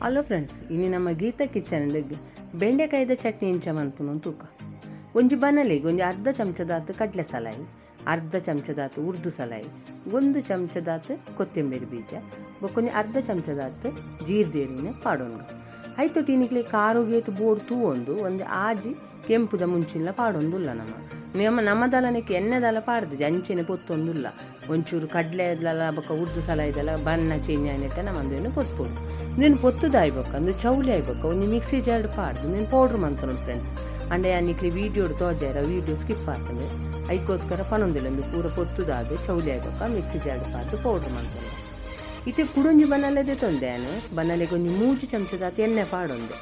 Hello friends, ಇನಿ ನಮ್ಮ Gita kitchen ಬೆಂಡೆಕಾಯಿದ chutney ಇಂಚ ಮನ್ಪುನು ತೂಕ. ಒಂಜಿ ಬನಲಿಗೆ ಒಂಜಿ ಅರ್ಧ ಚಮಚದಾತ್ ಕಡಲೆ ಸಲಾಯಿ, ಅರ್ಧ ಚಮಚದಾತ್ ಉರ್ದು ಸಲಾಯಿ, ಒಂದು ಚಮಚದಾತ್ ಕೊತ್ತಂಬರಿ ಬೀಜ, ಬೊಕ್ಕೊಂಜಿ ಅರ್ಧ ಚಮಚದಾತ್ ಜೀರ್ದೇರಿನ ಪಾಡೊನ್ಗ. ಐತೊಟ್ಟಿ ನಿಕ್ಲೆ ಕಾರುಗೇತು ಬೋಡ್ ತೂವೊಂದು ಒಂಜಿ ಆಜಿ ಕೆಂಪುದ ಮುಂಚಿನ ಪಾಡೊಂದುಲ್ಲ. ನಮ್ಮ ನಮ್ಮ ನಮ್ಮದಲನಕ್ಕೆ ಎಣ್ಣೆದಲ ಪಾಡ್ದು ಅಂಚೆನೆ ಪೊತ್ತೊಂದುಲ್ಲ. ಒಂಚೂರು ಕಡಲೆ ಬೊಕ್ಕ ಉರ್ದು ಸಲಾಯ್ದೆಲ್ಲ ಬಣ್ಣ ಚೇಂಜ್ ಆಯ್ನೆಟ್ಟ ನಮ್ಮ ಪೊತ್ಪೊಡು. ನೀನು ಪೊತ್ತುದಾಯ್ ಬೊಕ್ಕ ಅಂದು ಚೌಲಿ ಆಯ್ಬೊಕ್ಕ ಒಂಜಿ ಮಿಕ್ಸಿ ಜಾರ್ಡ್ ಪಾಡ್ದು ನೀನು ಪೌಡ್ರ್ ಮಂತೊನು ಫ್ರೆಂಡ್ಸ್. ಅಂಡೆ ನಿಕ್ಲೆ ವೀಡಿಯೋಡ್ ತೋಜಾರ ವೀಡಿಯೋ ಸ್ಕಿಪ್ ಆತಂದೆ ಐಕೋಸ್ಕರ ಪನೊಂದಿಲ್ಲ. ಒಂದು ಪೂರ ಪೊತ್ತುದಾದ್ ಚೌಲಿ ಆಯ್ಬೊಕ್ಕ ಮಿಕ್ಸಿ ಜಾರ್ಡ್ ಪಾಡ್ದು ಪೌಡ್ರ್ ಮಂತೊನು. ಇತ್ತೆ ಕುಡೊಂಜಿ ಬನಲೆದೆ ತೊಂದೆ ಆನ್ ಬನಲೆಗೆ ಒಂಜಿ 3 ಚಮಚದಾತ್ ಎಣ್ಣೆ ಪಾಡೊಂದೆ.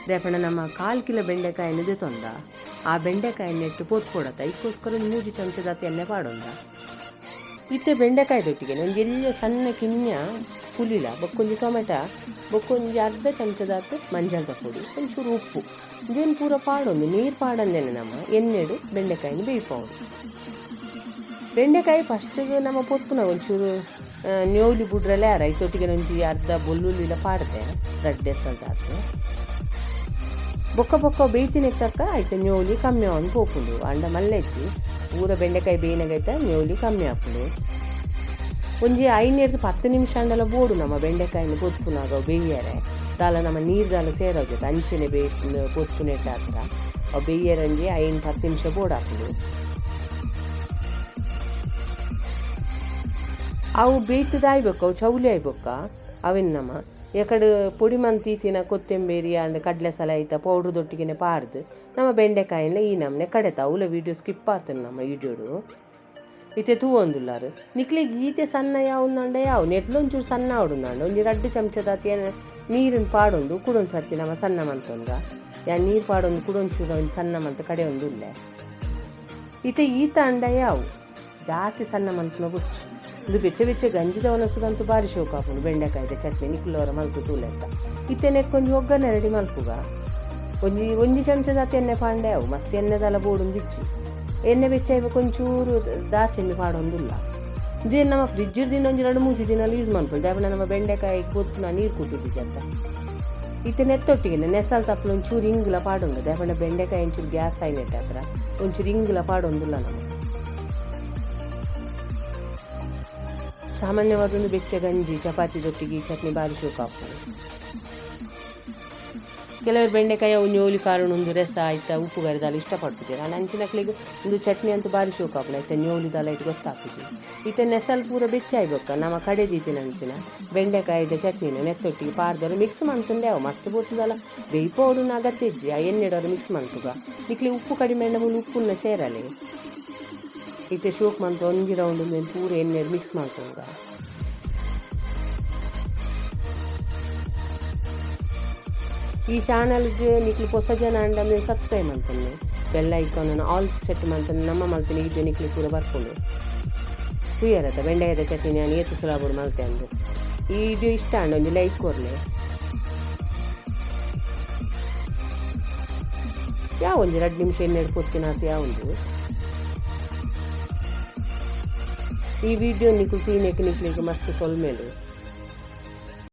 ದಾಯೆಪಂಡ ನಮ್ಮ 1/4 ಕಿಲೋ ಬೆಂಡೆಕಾಯಿನ ದೆತೊಂದ, ಆ ಬೆಂಡೆಕಾಯಿ ನೆಟ್ಟು ಪೊತ್ಪೊಡತ್ತ, ಐಕೋಸ್ಕರ ಒಂಜಿ 3 ಚಮಚದಾತ್ ಎಣ್ಣೆ ಪಾಡೊಂದ. ಇತ್ತೆ ಬೆಂಡೆಕಾಯಿ ದೊಟ್ಟಿಗೆ ಒಂಜಿ ಎಲ್ಯ ಸಣ್ಣ ಕಿನ್ಯ ಪುಲಿಲ ಬೊಕ್ಕೊಂಜಿ ಟೊಮೆಟ ಬೊಕ್ಕೊಂಜಿ ಅರ್ಧ ಚಮಚದಾತ್ ಮಂಜಲ್ದ ಪೊಡಿ, ಒಂಚೂರು ಉಪ್ಪು, ಇಂದೆನ್ ಪೂರ ಪಾಡೊಂದು ನೀರು ಪಾಡಂದೇನೆ ನಮ್ಮ ಎಣ್ಣೆಡು ಬೆಂಡೆಕಾಯಿನ ಬೇಯ್ಪಾವೊಡು. ಬೆಂಡೆಕಾಯಿ ಫಸ್ಟಿಗೆ ನಮ್ಮ ಪೊತ್ತುನ ಒಂಚೂರು ನ್ಯೋಲಿ ಬುಡ್ರಲೆ ಯಾರ ಐತೊಟ್ಟಿಗೆ ಒಂಜಿ ಅರ್ಧ ಬೊಲ್ಲುಲ್ಲಿಲ ಪಾಡ್ದೆ ರಡ್ಡೆ ಸಲ್ದಾತ್. ಬೊಕ್ಕ ಬೊಕ್ಕ ಬೇಯ್ತಿನ ತಕ್ಕ ಐತ ನ್ಯೋಲಿ ಕಮ್ಮಿ ಆವೊಂದು ಪೋಪುಂಡು. ಅಂಡ ಮಲ್ಲೆಜ್ಜಿ ಪೂರ ಬೆಂಡೆಕಾಯಿ ಬೇಯ್ನಗೈತ ನ್ಯೋಲಿ ಕಮ್ಮಿ ಆಪುಂಡು. ಒಂಜಿ 5 10 ನಿಮಿಷ ಅಂಡಲ ಬೋಡು ನಮ್ಮ ಬೆಂಡೆಕಾಯಿನ ಪೊತ್ಪುನಾಗ ಬೇಯ್ಯರೆ. ದಾಲ ನಮ್ಮ ನೀರು ದಾಲ ಸೇರೋ ಜೊತೆ ಅಂಚೆನೆ ಬೇಯ್ ಪೊತ್ಪುನೆಟ್ಟ ಹತ್ರ ಅವು ಬೇಯ್ಯರೆ ಒಂಜಿ 5-10 ನಿಮಿಷ ಬೋಡಾಪುಂಡು. ಅವು ಬೇಯ್ತದಾಯ್ಬೇಕು, ಅವು ಚೌಲಿ ಆಯ್ಬೊಕ್ಕ ಅವೆನ್ ನಮ್ಮ ಎಕಡೆ ಪೊಡಿ ಮಂತೀತಿನ ಕೊತ್ತಂಬರಿ ಅಂಡ್ ಕಡಲೆ ಸಲಾಯ್ತ ಪೌಡ್ರ್ ದೊಟ್ಟಿಗೆನೆ ಪಾಡ್ದು ನಮ್ಮ ಬೆಂಡೆಕಾಯಿನ ಈ ನಮ್ಮನೆ ಕಡೆತ. ಅವುಲ ವೀಡಿಯೋ ಸ್ಕಿಪ್ ಆತನ ನಮ್ಮ ವೀಡಿಯೋಡು. ಇತ್ತೆ ತೂವೊಂದುಲ್ಲಾರು ನಿಕ್ಲೆಗ್ ಈತೆ ಸಣ್ಣ ಯಾವುಂದಂಡ ಯಾವು ನೆಟ್ಲೊಂಚೂರು ಸಣ್ಣ ಆವಡುಂದಾಂಡ ಒಂಜಿ 2 ಚಮಚದಾತ್ ನೀರಿನ ಪಾಡೊಂದು ಕುಡೊಂದು ಸರ್ತಿ ನಮ್ಮ ಸಣ್ಣ ಮಂತೊಂಗ ಯಾ ನೀರು ಪಾಡೊಂದು ಕುಡೊಂಚೂರು ಒಂಜಿ ಸಣ್ಣ ಮಂತ ಕಡೆ ಒಂದು ಉಲ್ಲೆ. ಇತ್ತೆ ಈತ ಅಂಡ ಯಾವು ಜಾಸ್ತಿ ಸಣ್ಣ ಮಂತನ ಬುಡ್ಚಿ. ಇಂದು ಬೆಚ್ಚ ಬೆಚ್ಚ ಗಂಜಿದ ಒನಸುಗಂತೂ ಬಾರಿ ಶೋಕ ಆಪುಂಡು ಬೆಂಡೆಕಾಯಿದ ಚಟ್ನಿ. ನಿಕ್ಲೋರ ಮಲ್ತು ತೂಲೆತ್ತ. ಇತ್ತೆ ನೆಕ್ಕೊಂಜಿ ಒಗ್ಗರಣೆ ರೆಡಿ ಮಲ್ಪುಗ. ಒಂಜಿ ಒಂಜಿ ಚಮಚದಾತ್ ಎಣ್ಣೆ ಪಾಂಡೆ ಅವು ಮಸ್ತ್ ಎಣ್ಣೆದಲ ಬೋಡುಂದಿಚ್ಚಿ. ಎಣ್ಣೆ ಬೆಚ್ಚ ಆಯ್ಬೇಕು ಒಂಚೂರು ದಾಸೆಮ್ಮಿ ಪಾಡೊಂದುಲ್ಲ. ಇಂದು ನಮ್ಮ ಫ್ರಿಜ್ ದಿನ ಒಂಜಿ 2-3 ದಿನ ಯೂಸ್ ಮನ್ಪೊಲಿ. ದಾಯೆಪಂಡ ನಮ್ಮ ಬೆಂಡೆಕಾಯಿ ಪೊತ್ತುನ ನೀರು ಕುಟ್ಟುದು ಜತ್ತ. ಇತ್ತೆ ನೆತ್ತೊಟ್ಟಿಗೆ ನೆಸಲ್ ತಪ್ಪಲು ಒಂಚೂರು ಇಂಗುಲ ಪಾಡೊಂದು. ದಾಯೆಪಂಡ ಬೆಂಡೆಕಾಯಿ ಒಂಚೂರು ಗ್ಯಾಸ್ ಆಯ್ನೆಟ್ಟ ಹತ್ರ ಒಂಚೂರು ಇಂಗುಲ ಪಾಡೊಂದುಲ್ಲ. ನಮ್ಮ ಸಾಮಾನ್ಯವಾದ ಒಂದು ಬೆಚ್ಚ ಗಂಜಿ ಚಪಾತಿ ದೊಟ್ಟಿಗೆ ಚಟ್ನಿ ಬಾರಿ ಶೋಕ ಆಪುಂಡು. ಕೆಲವರು ಬೆಂಡೆಕಾಯಿ ಅವು ನ್ಯೋಲಿ ಕಾರಣ ಒಂದು ರಸ ಆಯ್ತಾ ಉಪ್ಪು ಗರಿದಾಲ ಇಷ್ಟಪಡ್ಪುಜೆರ್. ಆಂಡ ಅಂಚಿನಕ್ಲೆಗ್ ಒಂದು ಚಟ್ನಿ ಅಂತೂ ಬಾರಿ ಶೋಕ ಆಪುಂಡು. ಐತ ನ್ಯೋಲಿ ದಾಲ ಇಟ್ಟು ಗೊತ್ತಾಪುಜಿ. ಇತ್ತೆ ನೆಸಲ್ ಪೂರ ಬೆಚ್ಚ ಆಯ್ಬೊಕ್ಕ ನಮ್ಮ ಕಡೆ ದೀತಿನ ಅಂಚಿನ ಬೆಂಡೆಕಾಯಿದ ಚಟ್ನಿನ ನೆತ್ತೊಟ್ಟಿಗೆ ಪಾಡ್ದೊರ ಮಿಕ್ಸ್ ಮಂತುಂಡೆ. ಅವು ಮಸ್ತ್ ಪೊರ್ತುದಲ ಬೇಯ್ಪೋಡುನ ಅಗತ್ಯ ಇಜ್ಜಿ. ಆ ಎಣ್ಣೆಡೊರ ಮಿಕ್ಸ್ ಮನ್ಪುಗ. ನಿಕ್ಲೆ ಉಪ್ಪು ಕಡಿಮೆ ಆಂಡ ಮೂಲು ಉಪ್ಪುನ್ನ ಸೇರಲೆ. ಇತ್ತೆ ಶೋಕ್ ಮಂತ್ ಒಂಜಿ ರೌಂಡ್ ಉಂದೆನ್ ಪೂರ ಎಣ್ಣೆಡ್ ಮಿಕ್ಸ್ ಮಲ್ತೊಂಗ. ಈ ಚಾನಲ್ಗೆ ನಿಕ್ಲು ಪೊಸ ಜನ ಅಂಡ ಸಬ್ಸ್ಕ್ರೈಬ್ ಮಂತೊನ್ನೆ, ಬೆಲ್ ಐಕಾನ್ ಆಲ್ ಸೆಟ್ ಮಂತೊನ್ನೆ. ನಮ್ಮ ಮಲ್ತಿನ ವೀಡಿಯೋ ನಿಕ್ಲು ಪೂರ ಬರ್ಪುಂಡು. ತೂಯರತ್ತ ಬೆಂಡೆಕಾಯಿದ ಚಟ್ನಿ ನಾನು ಏತ್ ಸುಲಭಡ್ ಮಲ್ತೆ ಅಂದ್. ಈ ವಿಡಿಯೋ ಇಷ್ಟ ಆಂಡ ಒಂಜಿ ಲೈಕ್ ಕೊರ್ಲೆ. ಯಾವ ಒಂಜಿ 2 ನಿಮಿಷ ಎಣ್ಣೆಡ್ ಪೊತ್ತಿನಾತ್ ಯಾವುಂಡು. ಈ ವಿಡಿಯೋ ನಿಕ್ಲು ತೂಯಿನೆಕ್ ನಿಕ್ಲೆಗ್ ಮಸ್ತ್ ಸೊಲ್ಮೆಲು.